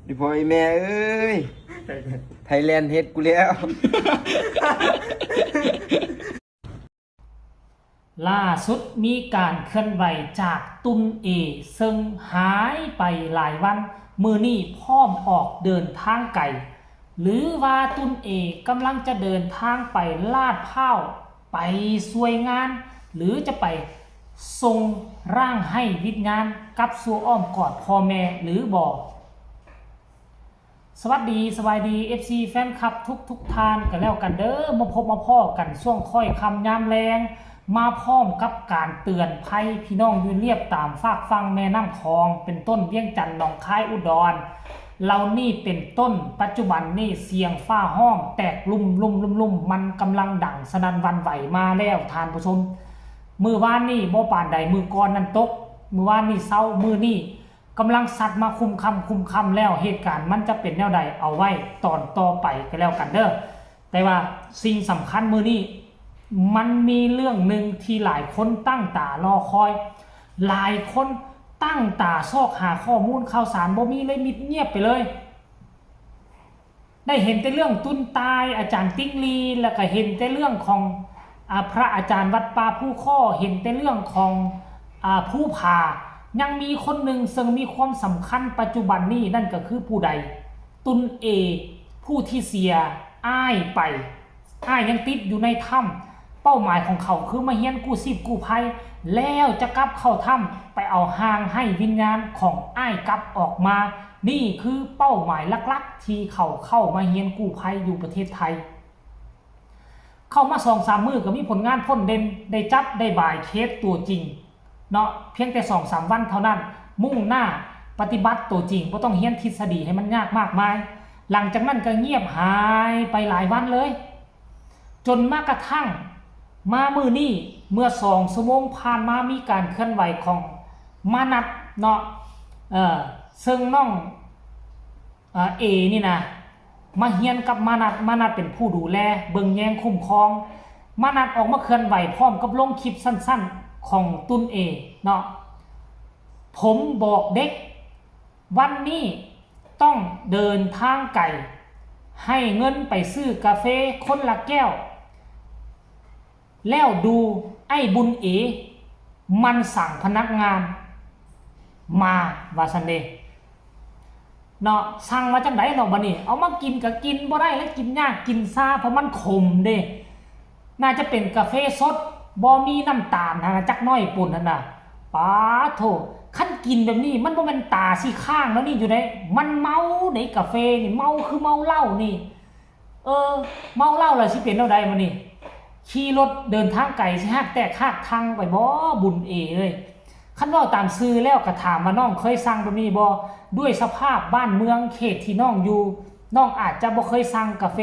ອີ່ພໍ່ອີ່ແມ່ເອີຍ ໄທແລນເຮັດກູແລ້ວ. ລ່າສຸດມີການເຄື່ອນໄຫວຈາກຕຸນເອ ເຊິ່ງຫາຍໄປຫຼາຍວັນ, ມື້ນີ້ພ້ອມອອກເດີນທາງໄກ ຫຼືວ່າຕຸນເອກຳລັງຈະເດີນທາງໄປລາດພ້າວ ໄປຊ່ວຍງານ ຫຼືຈະໄປສົ່ງຮ່າງໄຮ້ວິນຍານກັບສູ່ອ້ອມກອດພໍ່ແມ່ຫຼືບໍ່? ສະຫວັດດີ ສະບາຍດີ ເອັຟຊີ ແຟນຄລັບທຸກໆທ່ານກະແລ້ວກັນເດີ. ມາພົບມາພໍ້ກັນຊ່ວງຄ້ອຍຄ່ຳຍາມແລງ ມາພ້ອມກັບການເຕືອນໄພພີ່ນ້ອງຢູ່ລຽບຕາມຟາກຝັ່ງແມ່ນ້ຳຂອງ ເປັນຕົ້ນວຽງຈັນ ໜອງຄາຍ ອຸດອນ ເຫຼົ່ານີ້ເປັນຕົ້ນ. ປັດຈຸບັນນີ້ສຽງຟ້າຮ້ອງແຕກລຸ່ມໆໆໆ ມັນກຳລັງດັງສະໜັ່ນຫວັ່ນໄຫວມາແລ້ວທ່ານຜູ້ຊົມ. ມື້ວານນີ້ບໍ່ປານໃດ ມື້ກ່ອນນັ້ນຕົກ, ມື້ວານນີ້ເຊົາ, ມື້ນີ້ ກຳລັງຊັດມາຄຸມຄ່ຳຄຸມຄ່ຳແລ້ວ ເຫດການມັນຈະເປັນແນວໃດ ເອົາໄວ້ຕອນຕໍ່ໄປກະແລ້ວກັນເດີ. ແຕ່ວ່າສິ່ງສຳຄັນມື້ນີ້ ມັນມີເລື່ອງໜຶ່ງທີ່ຫຼາຍຄົນຕັ້ງຕາລໍຄອຍ, ຫຼາຍຄົນຕັ້ງຕາຊອກຫາຂໍ້ມູນຂ່າວສານ ບໍ່ມີເລີຍ ມິດງຽບໄປເລີຍ. ໄດ້ເຫັນແຕ່ເລື່ອງຕຸນຕາຍ ອາຈານຕິງລີ ແລ້ວກະເຫັນແຕ່ເລື່ອງຂອງ ອາ ພະອາຈານວັດປ່າພູຄໍ້, ເຫັນແຕ່ເລື່ອງຂອງ ອາ ພູຜາ. ຍັງມີຄົນໜຶ່ງເຊິ່ງມີຄວາມສຳຄັນປັດຈຸບັນນີ້ ນັ້ນກະຄືຜູ້ໃດ? ຕຸນເອ ຜູ້ທີ່ເສຍອ້າຍໄປ. ອ້າຍຍັງຕິດຢູ່ໃນຖ້ຳ. ເປົ້າໝາຍຂອງເຂົາຄືມາຮຽນກູ້ຊີບກູ້ໄພ ແລ້ວຈະກັບເຂົ້າຖ້ຳໄປເອົາຮ່າງໄຮ້ວິນຍານຂອງອ້າຍກັບອອກມາ. ນີ້ຄືເປົ້າໝາຍຫຼັກໆທີ່ເຂົາເຂົ້າມາຮຽນກູ້ໄພຢູ່ປະເທດໄທ. ເຂົ້າມາສອງສາມມື້ກະມີຜົນງານພົ້ນເດັ່ນ, ໄດ້ຈັບໄດ້ບາຍເຄສຕົວຈິງເນາະ, ພຽງແຕ່ສອງສາມວັນເທົ່ານັ້ນ, ມຸ່ງໜ້າປະຕິບັດຕົວຈິງ, ບໍ່ຕ້ອງຮຽນທິດສະດີໃຫ້ມັນຍາກມາກມາຍ. ຫຼັງຈາກນັ້ນກະງຽບຫາຍໄປຫຼາຍວັນເລີຍ. ຈົນມາກະທັ່ງມາມື້ນີ້ ເມື່ອສອງຊົ່ວໂມງຜ່ານມາ ມີການເຄື່ອນໄຫວຂອງມານັດເນາະ, ເຊິ່ງນ້ອງ ເອ ນີ້ນະ ມາຮຽນກັບມານັດ, ມານັດເປັນຜູ້ດູແລເບິ່ງແຍງຄຸ້ມຄອງ. ມານັດອອກມາເຄື່ອນໄຫວພ້ອມກັບລົງຄລິບສັ້ນໆຂອງຕຸນເອເນາະ. ຜົມບອກເດັກ ວັນນີ້ຕ້ອງເດີນທາງໄກ ໃຫ້ເງິນໄປຊື້ກາເຟຄົນລະແກ້ວ ແລ້ວດູໄອ້ບຸນເອ ມັນສັ່ງພະນັກງານມາ ວ່າຊັ້ນເດເນາະ. ສັ່ງວ່າຈັ່ງໃດເນາະ ບາດນີ້ ເອົາມາກິນກະກິນບໍ່ໄດ້ ແລະກິນຍາກກິນຊາ ເພາະມັນຂົມເດ. ໜ້າຈະເປັນກາເຟສົດ ບໍ່ມີນ້ຳຕານຫັ້ນນະ ຈັກໜ້ອຍປຸ້ນຫັ້ນນະ. ປາໂທ້ ຄັນກິນແບບນີ້ ມັນບໍ່ແມ່ນຕາຊິຄ້າງແລ້ວນີ້ ຢູ່ໃດ ມັນເມົາເດ ກາເຟນີ້ ເມົາຄືເມົາເຫຼົ້ານີ້. ເອີ ເມົາເຫຼົ້າແລ້ວຊິເປັນແນວໃດບາດນີ້? ຂີ່ລົດເດີນທາງໄກ ຊິຮາກແຕກຮາກທັງໄປບໍ່ ບຸນເອເອີຍ? ຄັນເວົ້າຕາມຊື່ແລ້ວ ກະຖາມວ່ານ້ອງເຄີຍສັ່ງແບບນີ້ບໍ່? ດ້ວຍສະພາບບ້ານເມືອງເຂດທີ່ນ້ອງຢູ່ ນ້ອງອາດຈະບໍ່ເຄີຍສັ່ງກາເຟ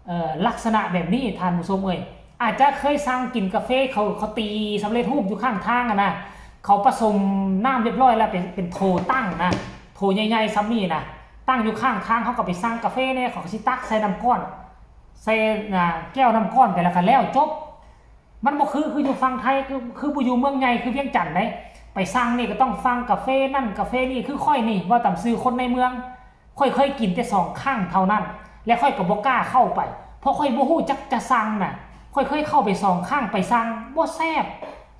ເອີ ລັກສະນະແບບນີ້ ທ່ານຜູ້ຊົມເອີຍ. ອາດຈະເຄີຍສັ່ງກິນກາເຟ ເຂົາ ເຂົາຕີສຳເລັດຮູບຢູ່ຂ້າງທາງຫັ້ນນະ, ເຂົາປະສົມນ້ຳຮຽບຮ້ອຍແລ້ວ ເປັນ ເປັນໂຖຕັ້ງນະ, ໂຖໃຫຍ່ໆສ່ຳນີ້ນະ ຕັ້ງຢູ່ຂ້າງທາງ. ເຮົາກະໄປສັ່ງກາເຟແດ່ ເຂົາກະຊິຕັກໃສ່ນ້ຳກ້ອນ ໃສ່ ອາ ແກ້ວນ້ຳກ້ອນໄປ ແລ້ວກະແລ້ວ ຈົບ. ມັນບໍ່ຄື ຄືຢູ່ຝັ່ງໄທ ຄື ຄືບໍ່ຢູ່ເມືອງໃຫຍ່ຄືວຽງຈັນໃດ. ໄປສັ່ງນີ້ກະຕ້ອງຟັງກາເຟນັ້ນກາເຟນີ້. ຄືຂ້ອຍນີ້ ເວົ້າຕາມຊື່ ຄົນໃນເມືອງ ຂ້ອຍເຄີຍກິນແຕ່ສອງຄັ້ງເທົ່ານັ້ນ ແລະຂ້ອຍກະບໍ່ກ້າເຂົ້າໄປ ເພາະຂ້ອຍບໍ່ຮູ້ຈັກຈະສັ່ງນະ. ຂ້ອຍເຄີຍເຂົ້າໄປສອງຄັ້ງ ໄປສັ່ງ ບໍ່ແຊບ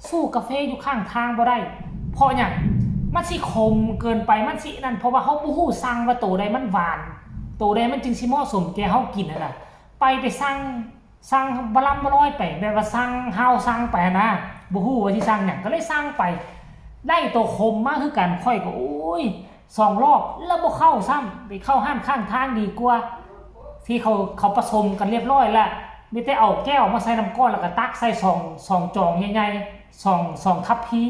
ສູ້ກາເຟຢູ່ຂ້າງທາງບໍ່ໄດ້. ເພາະຫຍັງ? ມັນຊິຂົມເກີນໄປ ມັນຊິນັ້ນ ເພາະວ່າເຮົາບໍ່ຮູ້ສັ່ງວ່າໂຕໃດມັນຫວານ ໂຕໃດມັນຈຶ່ງຊິເໝາະສົມແກ່ເຮົາກິນຫັ້ນນະ. ໄປ ໄປສັ່ງ ສັ່ງບະລຳບະລອຍໄປ ແບບວ່າສັ່ງ ເຮົາສັ່ງໄປຫັ້ນນະ ບໍ່ຮູ້ວ່າຊິສັ່ງຫຍັງ ກະເລີຍສັ່ງໄປ ໄດ້ໂຕຂົມມາຄືກັນ. ຂ້ອຍກະ ໂອ້ຍ ສອງລອບ ແລ້ວບໍ່ເຂົ້າຊ້ຳ ໄປເຂົ້າຮ້ານຂ້າງທາງດີກວ່າ ທີ່ເຂົາ ເຂົາປະສົມກັນຮຽບຮ້ອຍແລ້ວ. ມີແຕ່ເອົາແກ້ວມາໃສ່ນ້ຳກ້ອນ ແລ້ວກະຕັກໃສ່ສອງ ສອງຈອງໃຫຍ່ໆ ສອງ ສອງທັບພີ.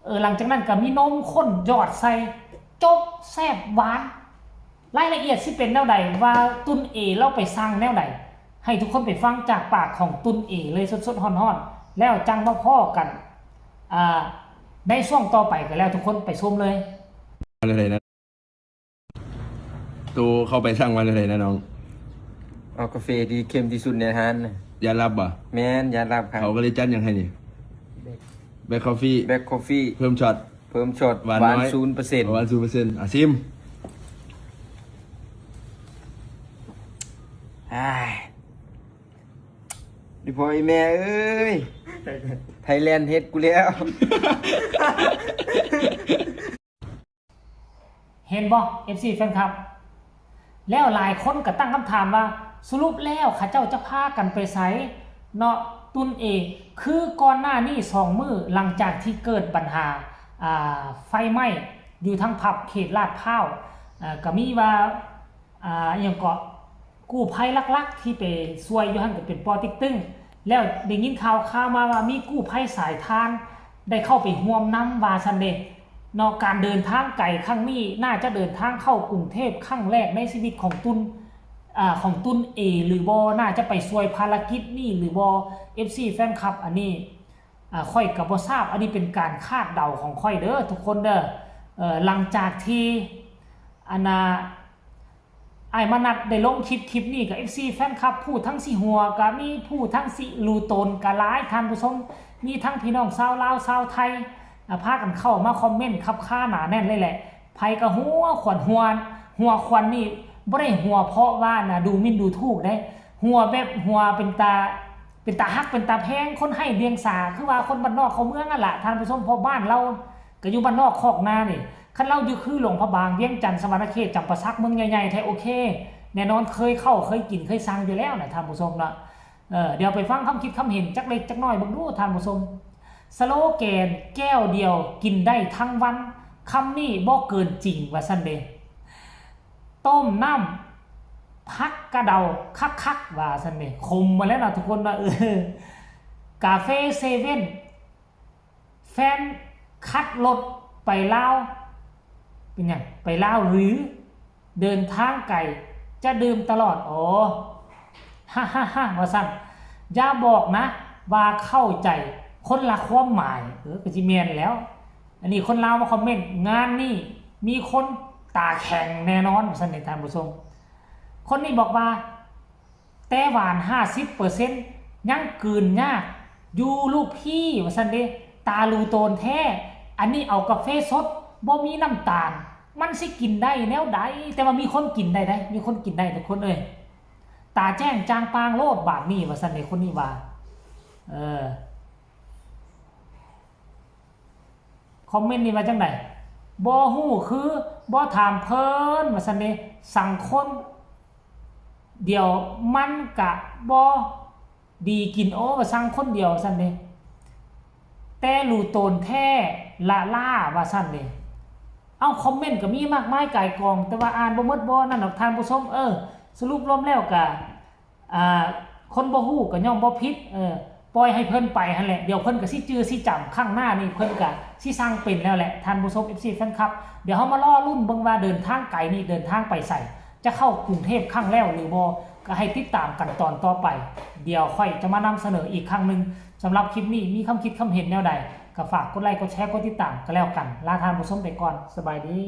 ເອີ ຫຼັງຈາກນັ້ນກະມີນົມຂ້ນຢອດໃສ່ ຈົບ ແຊບຫວານ. ລາຍລະອຽດຊິເປັນແນວໃດ ວ່າຕຸນເອລາວໄປສັ່ງແນວໃດ ໃຫ້ທຸກຄົນໄປຟັງຈາກປາກຂອງຕຸນເອເລີຍ ສົດໆຮ້ອນໆ ແລ້ວຈັ່ງມາພໍ້ກັນ ອາ ໃນຊ່ວງຕໍ່ໄປກະແລ້ວ ທຸກຄົນໄປຊົມເລີຍ. ໂຕເຂົ້າໄປສັ່ງວ່າແນວໃດນະນ້ອງ? ເອົາກາເຟທີ່ເຂັ້ມທີ່ສຸດໃນຮ້ານນະ. ຢາດຫຼັບບໍ່? ແມ່ນ ຢາດຫຼັບຄັບ. ເຂົາກະເລີຍຈັດຫຍັງໃຫ້ນີ້? ແບລັກຄອບຟີ້ ແບລັກຄອບຟີ້ ເພີ່ມຊັອດ ເພີ່ມຊັອດ ຫວານໜ້ອຍ ຫວານສູນເປີເຊັນ ຫວານສູນເປີເຊັນ. ອາ ຊິມ. ອ້າຍ ອີ່ພໍ່ອີ່ແມ່ເອີຍ ໄທແລນເຮັດກູແລ້ວ. ເຫັນບໍ່ ເອັຟຊີ ແຟນຄລັບ? ແລ້ວຫຼາຍຄົນກໍຕັ້ງຄຳຖາມວ່າ ສະຫຼຸບແລ້ວເຂົາເຈົ້າຈະພາກັນໄປໃສເນາະ? ຕຸນເອ ຄືກ່ອນໜ້ານີ້ສອງມື້ ຫຼັງຈາກທີ່ເກີດບັນຫາ ອ່າ ໄຟໄໝ້ຢູ່ທາງພັບເຂດລາດພ້າວ ເອີ ກໍມີວ່າ ອ່າ ອີ່ຫຍັງເກາະ ກູ້ໄພຫຼັກໆທີ່ໄປຊ່ວຍຢູ່ຫັ້ນກໍເປັນປໍຕິກຕຶ້ງ ແລ້ວໄດ້ຍິນຂ່າວຄາວມາວ່າມີກູ້ໄພສາຍທານໄດ້ເຂົ້າໄປຮ່ວມນຳວ່າຊັ້ນເດເນາະ. ການເດີນທາງໄກຄັ້ງນີ້ ໜ້າຈະເດີນທາງເຂົ້າກຸງເທບຄັ້ງແລກໃນຊີວິດຂອງຕຸນ ອ່າ ຂອງຕຸນເອ ຫຼືບໍ່ ໜ້າຈະໄປຊ່ວຍພາລະກິດນີ້ ຫຼືບໍ່ ເອັຟຊີ ແຟນຄລັບ ອັນນີ້ ອ່າ ຂ້ອຍກໍບໍ່ຊາບ ອັນນີ້ເປັນການຄາດເດົາຂອງຂ້ອຍເດີທຸກຄົນເດີ. ເອີ ຫຼັງຈາກທີ່ ອັນນ່າ ອ້າຍມະນັດໄດ້ລົງຄລິບ ຄລິບນີ້ກໍ ເອັຟຊີ ແຟນຄລັບ ຜູ້ທັງຊິຫົວກໍມີ ຜູ້ທັງຊິລູໂຕນກໍຫຼາຍທ່ານຜູ້ຊົມ. ມີທັງພີ່ນ້ອງຊາວລາວ ຊາວໄທ ອ່າ ພາກັນເຂົ້າມາຄອມເມັນຄັບຄາໜາແໜ້ນເລີຍແຫຼະ. ໃຜກໍຫົວຂວັນ ຫົວ ຫົວຂວັນນີ້ບໍ່ໄດ້ຫົວເພາະວ່າ ອ່າ ດູໝິ່ນດູຖູກເດ້ ຫົວແບບ ຫົວເປັນຕາ ເປັນຕາຮັກເປັນຕາແພງ ຄົນໄຮ້ດຽງສາ ຄືວ່າຄົນບ້ານນອກເຂົ້າເມືອງຫັ້ນລະທ່ານຜູ້ຊົມ. ເພາະບ້ານລາວກໍຢູ່ບ້ານນອກຄອກນານີ້ ຄັນລາວຢູ່ຄືຫຼວງພະບາງ ວຽງຈັນ ສະຫວັນນະເຂດ ຈຳປາສັກ ເມືອງໃຫຍ່ໆແທ້ ໂອເຄ ແນ່ນອນ ເຄີຍເຂົ້າເຄີຍກິນເຄີຍສັ່ງຢູ່ແລ້ວນະທ່ານຜູ້ຊົມເນາະ. ເອີ ດຽວໄປຟັງຄຳຄິດຄຳເຫັນຈັກເລັກຈັກນ້ອຍເບິ່ງດູທ່ານຜູ້ຊົມ. ສະໂລແກນ ແກ້ວດຽວກິນໄດ້ທັງວັນ ຄຳນີ້ບໍ່ເກີນຈິງວ່າຊັ້ນເດ. ຕົ້ມນ້ຳຜັກກະເດົາຄັກໆ ວ່າຊັ້ນເດ. ຂົມມາແລ້ວນະທຸກຄົນວ່າ ເອີ ກາເຟເຊເວັນ ແຟນຂັບລົດໄປລາວ ເປັນຫຍັງ ໄປລາວຫຼື ເດີນທາງໄກ ຈະດື່ມຕະຫຼອດ ອໍ ຮະຮະຮະ ວ່າຊັ້ນ. ຢ່າບອກນະວ່າເຂົ້າໃຈຄົນລະຄວາມໝາຍ. ເອີ ກໍຊິແມ່ນແລ້ວ. ອັນນີ້ຄົນລາວມາຄອມເມັນ ງານນີ້ມີຄົນຕາແຂງແນ່ນອນ ວ່າຊັ້ນເດທ່ານຜູ້ຊົມ. ຄົນນີ້ບອກວ່າ ແຕ່ຫວານຫ້າສິບເປີເຊັນ ຍັງກືນຍາກຢູ່ລູກພີ່ ວ່າຊັ້ນເດ. ຕາລູໂຕນແທ້ ອັນນີ້ເອົາກາເຟສົດ ບໍ່ມີນ້ຳຕານ ມັນຊິກິນໄດ້ແນວໃດ? ແຕ່ວ່າມີຄົນກິນໄດ້ໃດ໋ ມີຄົນກິນໄດ້ທຸກຄົນເອີຍ. ຕາແຈ້ງຈ່າງປ່າງໂລດບາດນີ້ ວ່າຊັ້ນເດ ຄົນນີ້ວ່າ. ເອີ ຄອມເມັນນີ້ວ່າຈັ່ງໃດ? ບໍ່ຮູ້ຄືບໍ່ຖາມເພິ່ນ ວ່າຊັ້ນເດ. ສັງຄົນດຽວມັນກະບໍ່ດີກິນ ໂອ້ ວ່າສັງຄົນດຽວ ວ່າຊັ້ນເດ. ແຕ່ລູໂຕນແທ້ລະລ້າ ວ່າຊັ້ນເດ. ເອົ້າ ຄອມເມັນກໍມີມາກມາຍກາຍກອງ ແຕ່ວ່າອ່ານບໍ່ໝົດບໍ່ນັ້ນດອກທ່ານຜູ້ຊົມ. ເອີ ສະຫຼຸບລວມແລ້ວກະ ອ່າ ຄົນບໍ່ຮູ້ກໍຍ່ອມບໍ່ຜິດ ເອີ ປ່ອຍໃຫ້ເພິ່ນໄປຫັ້ນແຫຼະ. ດຽວເພິ່ນກໍຊິຈື່ຊິຈຳ ຄັ້ງໜ້ານີ້ເພິ່ນກໍຊິສັ່ງເປັນແລ້ວແຫຼະທ່ານຜູ້ຊົມ ເອັຟຊີ ແຟນຄລັບ. ດຽວເຮົາມາລໍລຸ້ນເບິ່ງວ່າເດີນທາງໄກນີ້ເດີນທາງໄປໃສ ຈະເຂົ້າກຸງເທບຄັ້ງແລ້ວຫຼືບໍ່ ກໍໃຫ້ຕິດຕາມກັນຕອນຕໍ່ໄປ. ດຽວຂ້ອຍຈະມານຳສະເໜີອີກຄັ້ງໜຶ່ງ. ສຳລັບຄລິບນີ້ມີຄຳຄິດຄຳເຫັນແນວໃດ ກໍຝາກກົດໄລ ກົດແຊ ກົດຕິດຕາມກໍແລ້ວກັນ. ລາທ່ານຜູ້ຊົມໄປກ່ອນ. ສະບາຍດີ.